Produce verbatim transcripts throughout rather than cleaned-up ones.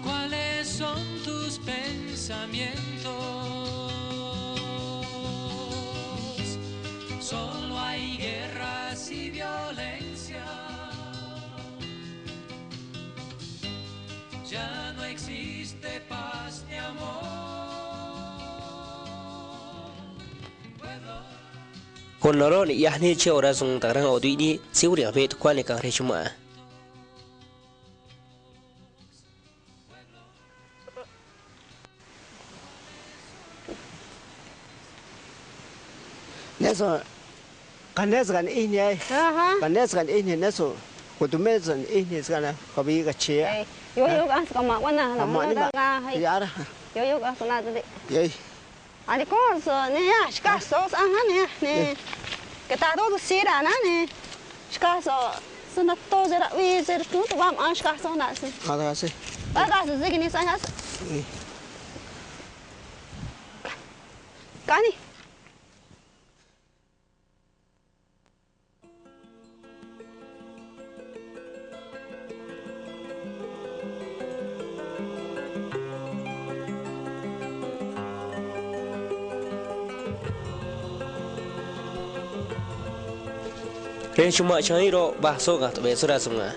¿Cuáles son tus pensamientos? Solo hay guerras y violencia. Ya no existe paz ni amor. Pueblo. Cuano̱ roꞌ, ni̱ꞌyaj níꞌ cheꞌé ꞌo̱ rasu̱u̱n ta̱ranꞌ ꞌo̱ tuviꞌ níꞌ síí uriha̱nj veꞌ tucuá nica̱j rej chumanꞌ a. Né so̱ꞌ cané se gaa niꞌij ni, cané se gaa niꞌij ni, né so̱ꞌ cu̱tu̱mé se niꞌij ni se gaa na cavi̱i̱ cache̱e̱ a. Yoꞌ yoꞌ caꞌanj se kama̱nꞌ cuꞌna̱j, ma̱nꞌ níꞌ ma̱nꞌ ya̱ rá. Yoꞌ yoꞌ caꞌanj se na tadiꞌ. Anicój so̱ꞌ ne, xcaj so̱ꞌ saꞌanj á ne, ne cata̱j roꞌ, tuzii ra̱a̱ naá ne, xcaj so̱ꞌ se nató se raꞌvii se rachrúún tuꞌva maꞌa̱n xcaj so̱ꞌ na̱ꞌ se. Vaa gaa so̱ꞌ se kiniꞌ saꞌanj á so̱ꞌ. Caꞌanj ni. Rej chumanꞌ chiha̱a̱n roꞌ, vaj soꞌ ga̱j tuꞌve̱e̱ soꞌ rasu̱u̱n a.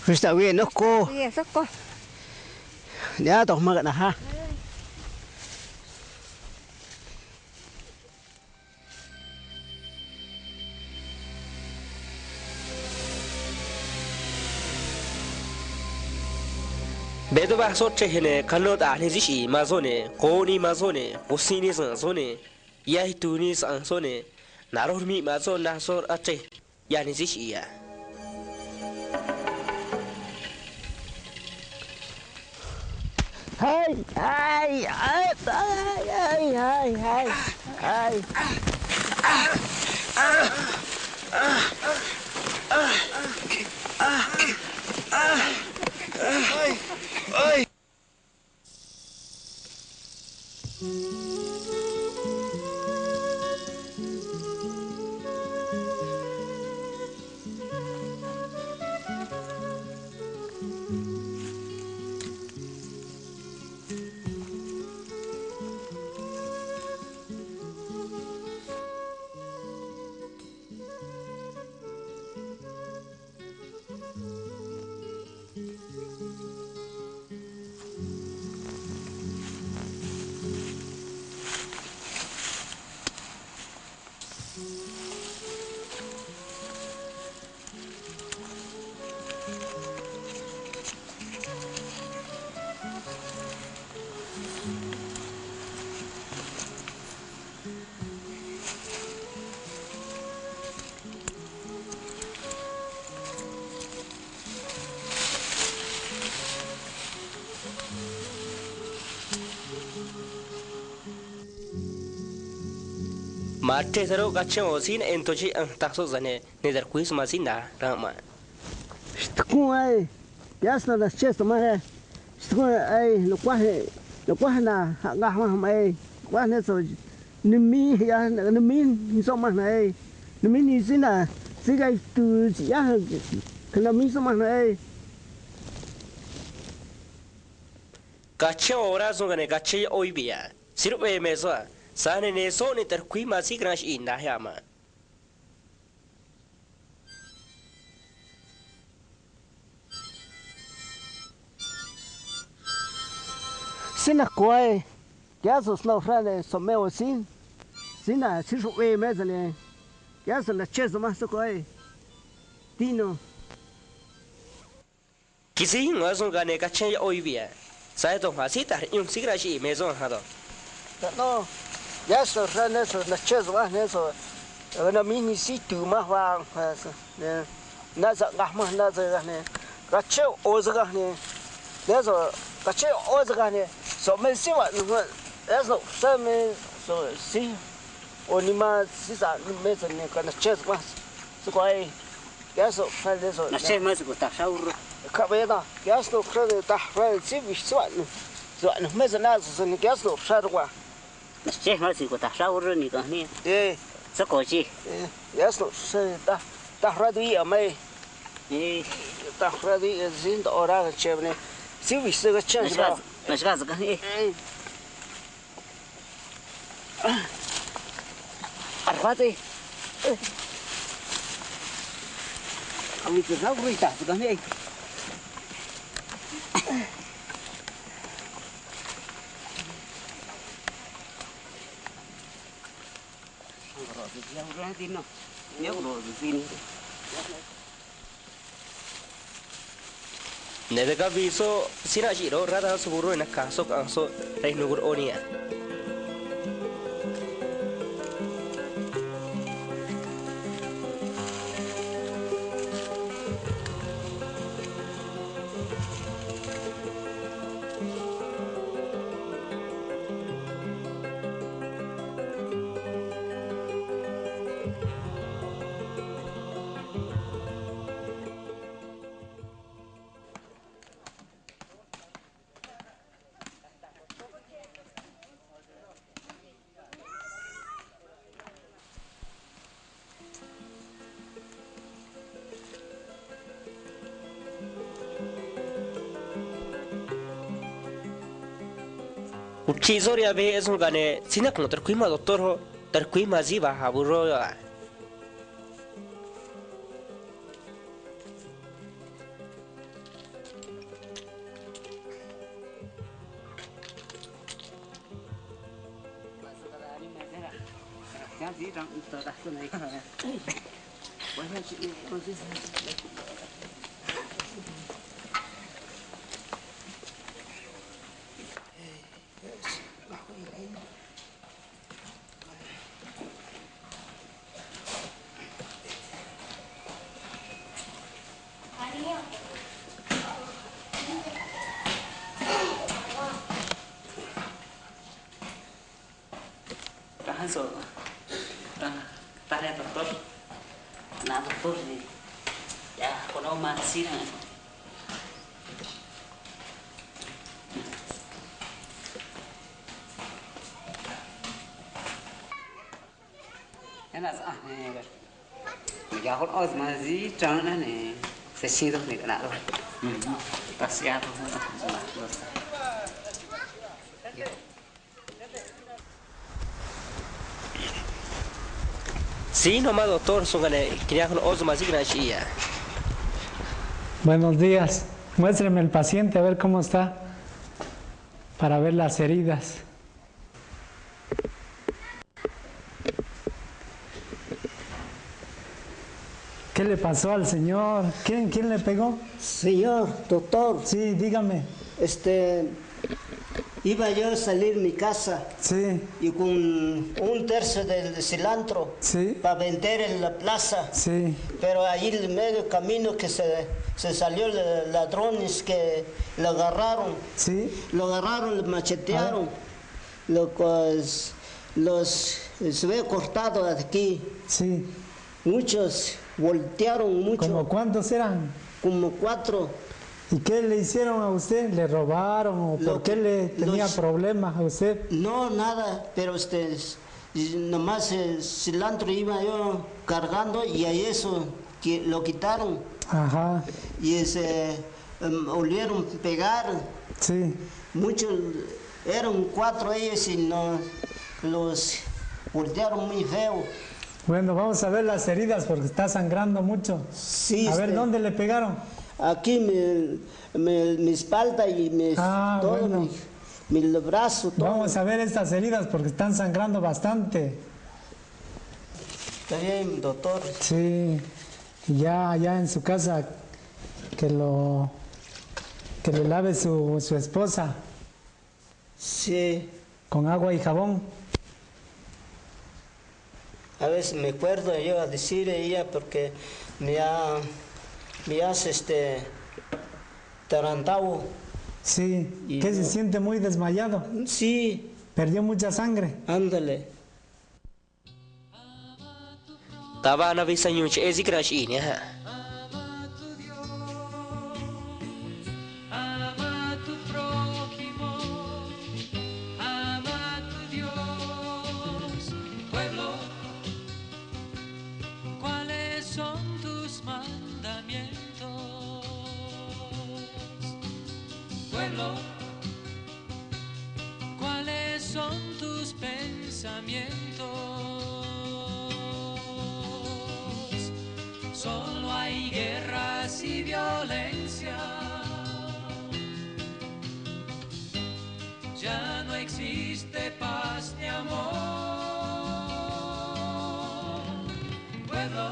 Quista̱ꞌ vii no̱ coj. Nihánj do̱j man caꞌna̱j á. Veꞌ tuvaj soꞌ chrej, ne̱ canó taꞌa̱j nij síí chiꞌi̱i̱ man soꞌ, ne̱ qo̱o nii man soꞌ, ne̱ cusinꞌ nii sa̱ꞌ soꞌ, ne̱ yaj tu̱u̱ nii sa̱ꞌ soꞌ, ne̱ naroj rmi̱ꞌ man soꞌ naj soꞌ rá chrej, ꞌyaj nij síí chiꞌi̱i̱ a. Ma̱an chrej se roꞌ, cachén ꞌo̱ síí naꞌen tu̱nj chiꞌi̱i̱ Yaꞌanj, taj soꞌ, tza̱j ne̱ ne ta̱rcuíj se man síí nda̱a ranꞌ maꞌ. Xtucunꞌ ai, ti̱há se na̱chej so̱ꞌ manj, xtucunꞌ ai, nu̱cuaj, nu̱cuaj na aꞌngaaj manj maꞌ ai, nu̱cuaj ne so̱ꞌ numíj, ꞌyaj numíj nij soꞌ manj na ai, numíj nij síí na, síí gaa itu̱u̱ si̱ꞌyáj, canumíj soꞌ manj na ai. Cachén ꞌo̱ rá soꞌ, ga̱a ne̱ cachén yoꞌó yuvii̱ a. Síí ruꞌvee me soꞌ a. Tza̱j ne̱ ne soꞌ ne ta̱rcuíj man síí caranꞌ chiꞌi̱i̱ nda̱j a maꞌ. Síí naco̱ ai, ti̱há so̱ꞌ snau xrá ne̱ so̱ꞌ me ꞌo̱ síí, síí na síí ruꞌvee me, tza̱j ne̱ ti̱há so̱ꞌ na̱chej so̱ꞌ manj, so̱ꞌ co̱ ai, tinu̱j. Quisíj yu̱u̱n soꞌ, ga̱a ne̱ cachén yoꞌó yuvii̱ a. Sa̱ꞌ do̱j a̱ síí ta̱j riꞌyunj síí caranꞌ chiꞌi̱i̱ me soꞌ a do̱. Ta̱ꞌnó, yáá so̱ꞌ xrá ne so̱ꞌ na̱chej so̱ꞌ manj ne so̱ꞌ namíj nij síí tu̱u̱ manj vaa, ne na sa̱ꞌ nqaj manj na se gaj ne, cachén ꞌo̱ se gaj ne, ne so̱ꞌ cachén ꞌo̱ se gaj ne, so̱ꞌ me síí va̱ꞌ nu̱j, yáá so̱ꞌ xrá me so̱ꞌ síí ꞌo̱ nimán síí sa̱ꞌ me so̱ꞌ ne, na̱chej so̱ꞌ manj, so̱ꞌ co̱ ai, yáá so̱ꞌ xrá ne so̱ꞌ na̱chej manj so̱ꞌ ta̱j xrá ur. caꞌve̱e dan, qui̱ꞌyáá snu̱j rá, taj rá, síí vi̱j síí vaꞌnu̱j, síí vaꞌnu̱j mé se ꞌnáꞌ sese qui̱ꞌyáá snu̱j rá rá. Naxchej man si̱j cuꞌta̱j xráá burró ni̱ caꞌanj níꞌ. Ej. Sóco̱ chij. Ej, qui̱ꞌyáá snu̱j rá, taj, taj rá tuviꞌ a̱ me. Ej. Taj rá tuviꞌ síí ndoꞌo rá ga̱ che vaa ne, síí vi̱j se gachén naxgá, naxgá se caꞌanj níꞌ. Ej. Arvá te. Awi tu rá rui ta̱j tu rá me. Ne̱ veꞌ caviꞌ soꞌ síí ranꞌ chiꞌi̱i̱ roꞌ, rá ta̱j soꞌ burró, naca̱j soꞌ caꞌanj soꞌ rej nu̱u̱ roꞌo nii a. Uchiꞌ soꞌ rihaan veꞌ soꞌ, ga̱a ne̱ síí nacu̱nꞌ ta̱rcuíj man doctor roꞌ, ta̱rcuíj man síí va̱j a̱ burró yoꞌ a. Ta̱j so̱ꞌ, ta̱j, ta̱j rihaan doctor. Na̱j doctor, ya, cuanoꞌ man síí na̱nꞌ. Yá na̱nꞌ sa̱ꞌanj ne̱ nica̱j cuanoꞌ se man síí chranꞌ na̱nj ne̱ se̱ siin doj ne̱ caꞌna̱ꞌ doj. Taj siꞌyaj doj, taj siꞌyaj doj. Síí no̱ man doctor soꞌ, ga̱a ne̱ quiriha̱nj no̱ ꞌó soꞌ man síí quira̱nꞌ chiꞌi̱i̱ a. Buenos días. Muéstreme el paciente a ver cómo está, para ver las heridas. ¿Qué le pasó al señor? ¿Quién, quién le pegó? Señor doctor. Sí, dígame. Este, iba yo a salir mi casa. Sí. Y con un tercio del cilantro. Sí. Para vender en la plaza. Sí. Pero allí en medio camino que se, se salió los ladrones que lo agarraron. Sí. Lo agarraron, lo machetearon. Lo cual, los, se ve cortado aquí. Sí. Muchos voltearon mucho. ¿Como cuántos eran? Como cuatro. ¿Y qué le hicieron a usted? ¿Le robaron o por qué le tenía problemas a usted? No, nada, pero este, nomás el cilantro iba yo cargando y a eso que lo quitaron. Ajá. Y ese, em, volvieron a pegar. Sí. Muchos, eran cuatro ellos y no, los golpearon muy feo. Bueno, vamos a ver las heridas porque está sangrando mucho. Sí. A ver, este, ¿dónde le pegaron? Aquí mi, mi, mi espalda y mis, ah, todo bueno, mi, mi brazo, todo. Vamos a ver estas heridas porque están sangrando bastante. Está bien, doctor. Sí, ya, ya en su casa que lo, que le lave su, su esposa. Sí. Con agua y jabón. A veces me acuerdo yo a decir a ella porque me ha, me hace este tarantado. Sí, y que se siente muy desmayado. Sí. Perdió mucha sangre. Ándale. Taj va̱j navij sayuun cheꞌé síí quiranꞌ chiꞌii̱ nihánj a. Mandamientos. Pueblo, ¿cuáles son tus pensamientos? Solo hay guerras y violencia. Ya no existe paz ni amor. Pueblo,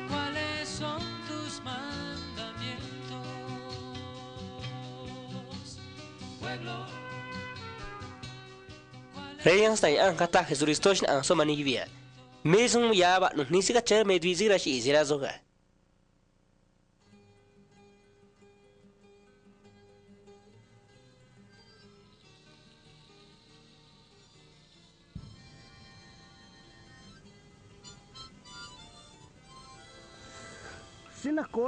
¿cuáles son tus mandamientos? Pueblo, Rej yanj snana̱ Yaꞌanj cataj Jesucristó xnaꞌanj soꞌ man nij yuvii̱ a: Me suun ya̱ vaꞌnu̱j nij síí cachén me tuviꞌ síí quiꞌyaj chiꞌii̱ si̱j rá soj ga̱. Síí noco̱o,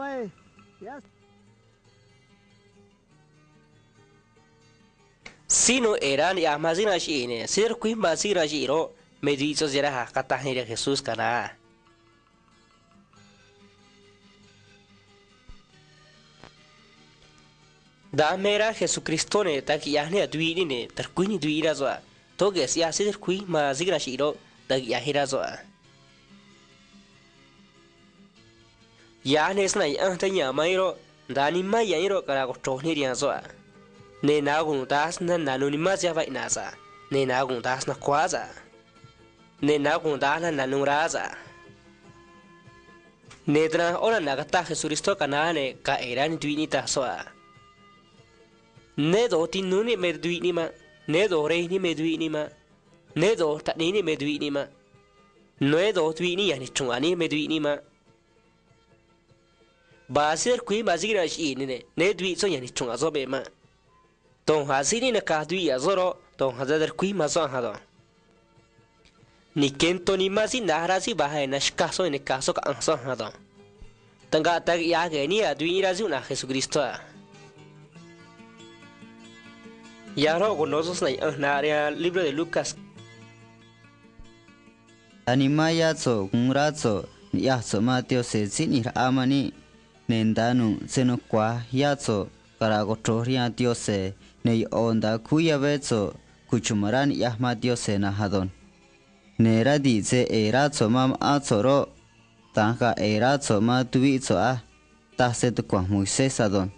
síí noco̱o ꞌe̱e̱ rá niꞌya̱j man síí quiꞌyaj chiꞌii̱, ne̱ síí quiꞌyaj man síí quiꞌyaj chiꞌii̱ roꞌ, me tuviꞌ soꞌ si̱j rá a, cataj nii rihaan Jesús caꞌna̱ꞌ a. Da̱nj me rá Jesucristó, ne̱ taj quiꞌya̱j níꞌ a tuviꞌ níꞌ, ne̱ tacunj níꞌ tuviꞌ rá soꞌ a. To̱ꞌ gue̱e̱ siꞌyaj síí quiꞌyaj man síí quiꞌyaj chiꞌii̱ roꞌ, taj quiꞌya̱j níꞌ rá soꞌ a. Ya̱j ne̱ snana̱ Yaꞌanj rej ya̱a̱n man níꞌ roꞌ, nda̱a nimán ya̱ níꞌ roꞌ, cara̱a̱ cochro̱j níꞌ rihaan soꞌ a. Ne̱ na̱j gu̱un da̱j snana̱ nu̱u̱ nimán si̱j rá vaa iꞌna̱ꞌ sa̱ꞌ, ne̱ na̱j gu̱un da̱j snucua̱j sa̱ꞌ, ne̱ na̱j gu̱un da̱j nana̱ nu̱u̱ rá sa̱ꞌ. Ne̱ tana̱nj ꞌó nana̱ cataj Jesucristó caꞌna̱ꞌ, ne̱ ga̱a̱ ꞌe̱e̱ rá níꞌ tuviꞌ níꞌ taj soꞌ a. Né do̱j tinúú níꞌ me tuviꞌ níꞌ maꞌ. Né do̱j rej níꞌ me tuviꞌ níꞌ maꞌ. Né do̱j taꞌníí níꞌ me tuviꞌ níꞌ maꞌ. Né do̱j tuviꞌ níꞌ ya̱j nichru̱nꞌ a̱ níꞌ me tuviꞌ níꞌ maꞌ. Vaa síí quiꞌyaj man síí quiꞌyaj chiꞌii̱, ne̱ né tuviꞌ soꞌ ya̱j nichru̱nꞌ a̱ soꞌ me maꞌ. Do̱j a̱ síí níꞌ naca̱j tuviꞌ a̱ soꞌ roꞌ, do̱j a̱ se quiꞌyaj man soꞌ ado̱nj. Nique̱ nto nimán síí na̱j rá síí va̱j, ne̱ naxca̱j soꞌ, ne̱ nica̱j soꞌ caꞌanj soꞌ ado̱nj. Taꞌngaꞌ taj quiꞌya̱j gue̱e̱ níꞌ a tuviꞌ níꞌ rá Síí ꞌNi̱j Raꞌa Jesucristó a. Yaj roꞌ, cuno̱ soj snana̱ Yaꞌanj na̱j rihaan libro de Lucas: Nda̱a nimán yá so̱ꞌ gu̱un rá so̱ꞌ ni̱ꞌyaj so̱ꞌ man Yaꞌanj Síí ꞌNi̱j Raꞌa man níꞌ, ne̱ nda̱a nu̱ꞌ se nucua̱j yá so̱ꞌ cara̱a̱ cochro̱j rihaan Yaꞌanj, ne̱ yoꞌo̱ nda̱a cúú yavé so̱ꞌ cuchuma̱n rá ni̱ꞌyaj man Yaꞌanj na̱nj ado̱nj. Ne̱ rá di̱ꞌ se ꞌe̱e̱ rá so̱ꞌ man ma̱ꞌán so̱ꞌ roꞌ, da̱nj ga̱a̱ ꞌe̱e̱ rá so̱ꞌ man tuviꞌ so̱ꞌ á, taj se tucua̱nj Moisés ado̱nj.